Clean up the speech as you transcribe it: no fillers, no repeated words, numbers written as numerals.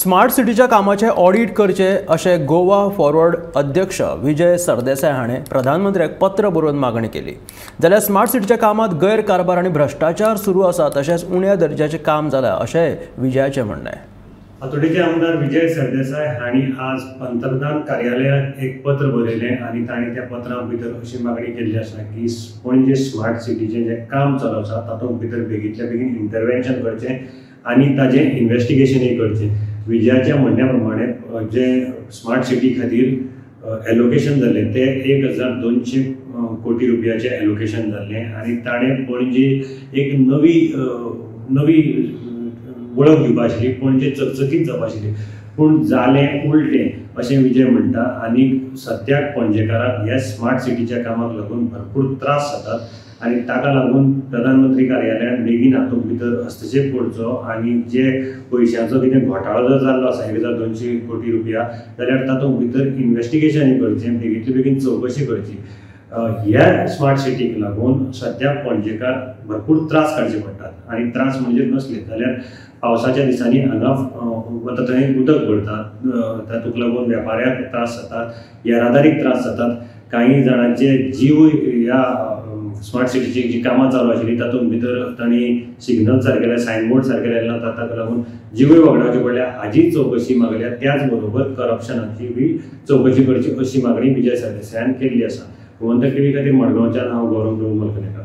Smart सिटीच्या कामाचे audit करचे अशें गोवा फॉरवर्ड अध्यक्ष विजय सरदेसाय हाणें प्रधानमंत्र्याक पत्र बरोवन मागणी केली. जाल्यार स्मार्ट सिटीच्या कामांत गैरकारभार आनी भ्रश्टाचार सुरू आसा तशेंच उण्या दर्जाचें काम जालां अशेंय विजयाचें म्हणणें. फातोडेचे आमदार विजय सरदेसाय हांणी आज पंतप्रधान कार्यालयाक एक पत्र बरयलें आनी तांणी त्या पत्रा भितर अशी मागणी केल्ली आसा की पणजे स्मार्ट सिटीचें जें काम चालू आसा तातूंत भितर बेगींतल्या बेगीन इंटरवेन्शन करचें आनी ताजें इन्वेस्टिगेशनूय करचें. विजयाच्या म्हणण्या प्रमाणे जे स्मार्ट सिटी खातीर एलोकेशन जाल्लें तें 1200 कोटी रुपयाचें एलोकेशन जाल्लें आनी ताणें पणजे एक नवी नवी वळख दिवपा आशिल्ली, पणजे चकचकीत जावपा आशिल्ली, पूण जालें उलटें अशें विजय म्हणटा. आनी सद्याक पणजेकारांक ह्या स्मार्ट सिटीच्या कामाक लागून भरपूर त्रास जातात आनी ताका लागून प्रधानमंत्री कार्यालयान बेगीन हातूंत भितर हस्तक्षेप करचो आनी जे पयशांचो कितें घोटाळो जर जाल्लो आसा 1200 कोटी रुपया जाल्यार तातूंत भितर इन्वेस्टिगेशन करचें, बेगींतले बेगीन चवकशी करची. ह्या स्मार्ट सिटीक लागून सद्या पणजेकार भरपूर त्रास काडचे पडटात आनी त्रास म्हणजे कसले जाल्यार पावसाच्या दिसांनी हांगा वता थंय उदक भरतात, तातूंक लागून वेपाऱ्यांक त्रास जातात, येरादारीक त्रास जातात, कांय जाणांचे जीव ह्या स्मार्ट सिटीची जी कामां चालू आशिल्ली तातूंत भितर तांणी सिग्नल सारकेले, सायनबोर्ड सारकेले ना, ताका लागून जिवूय वगडावचे पडल्या. हाजी चवकशी मागल्या, त्याच बरोबर करप्शनाची बी चवकशी करची अशी मागणी विजय सरदेसायान केल्ली आसा. गोमंतक टीव्ही खातीर मडगांवच्यान हांव गौरव प्रभू मलकनेकार.